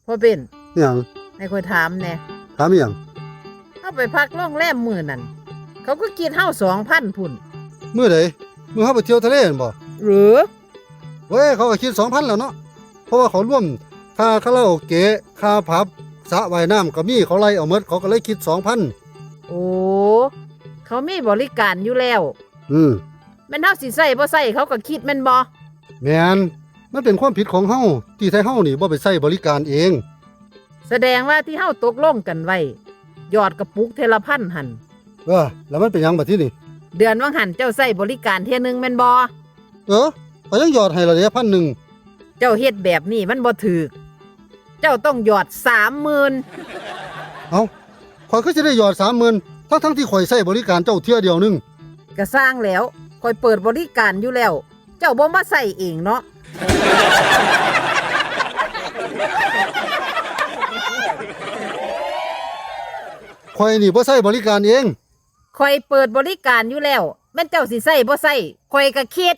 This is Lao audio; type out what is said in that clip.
ພໍ່ເປັນ ອີຫຍັງ? ໃຫ້ຂ້ອຍຖາມແດ່. ຖາມອີຫຍັງ? ເຮົາໄປພັກໂຮງແຮມມື້ນັ້ນ ເຂົາຄືຄິດເຮົາສອງພັນພຸ້ນ. ມື້ໃດ? ມື້ເຮົາໄປທ່ຽວທະເລຫັ້ນບໍ່? ເອີ. ເວີຍ ເຂົາກໍຄິດສອງພັນແລ້ວເນາະ ເພາະວ່າເຂົາລວມຄ່າຄາຣາໂອເກະ ຄ່າຜັບ ສະວ່າຍນ້ຳກໍມີ ເຂົາໄລ່ເອົາໝົດ ເຂົາກໍເລີຍຄິດສອງພັນ. ໂອ້ ເຂົາມີບໍລິການຢູ່ແລ້ວ. ອືມ. ແມ່ນເຮົາຊິໃຊ້ບໍ່ໃຊ້ເຂົາກໍຄິດແມ່ນບໍ່? ແມ່ນ. ມັນເປັນຄວາມຜິດຂອງເຮົາ ທີ່ໄທເຮົານີ້ບໍ່ໄປໃຊ້ບໍລິການເອງ. ສະແດງວ່າທີ່ເຮົາຕົກລົງກັນໄວ້ ຢອດກະປຸກເທື່ອລະພັນຫັ້ນ. ເອີ ແລ້ວມັນເປັນຫຍັງບັດທີນີ້? ເດືອນຫວ່າງຫັ້ນເຈົ້າໃຊ້ບໍລິການເທື່ອໜຶ່ງແມ່ນບໍ່? ເອີ ຂ້ອຍຍັງຢອດໃຫ້ລະເດ ພັນໜຶ່ງ. ເຈົ້າເຮັດແບບນີ້ມັນບໍ່ຖືກ. ເຈົ້າຕ້ອງຢອດສາມໝື່ນ. ເອົ້າ ຂ້ອຍຄືຊິໄດ້ຢອດສາມໝື່ນ ທັງໆທີ່ຂ້ອຍໃຊ້ບໍລິການເຈົ້າເທື່ອດຽວໜຶ່ງ. ກະຊ່າງແລ້ວ ຂ້ອຍເປີດບໍລິການຢູ່ແລ້ວ ເຈົ້າບໍ່ມາໃຊ້ເອງເນາະ. ຂ້ອຍນີ້ບໍ່ໃຊ້ບໍລິການເອງ. ຂ້ອຍເປີດບໍລິການຢູ່ແລ້ວ ແມ່ນເຈົ້າຊິໃຊ້ບໍ່ໃຊ້ ຂ້ອຍກະຄິດ.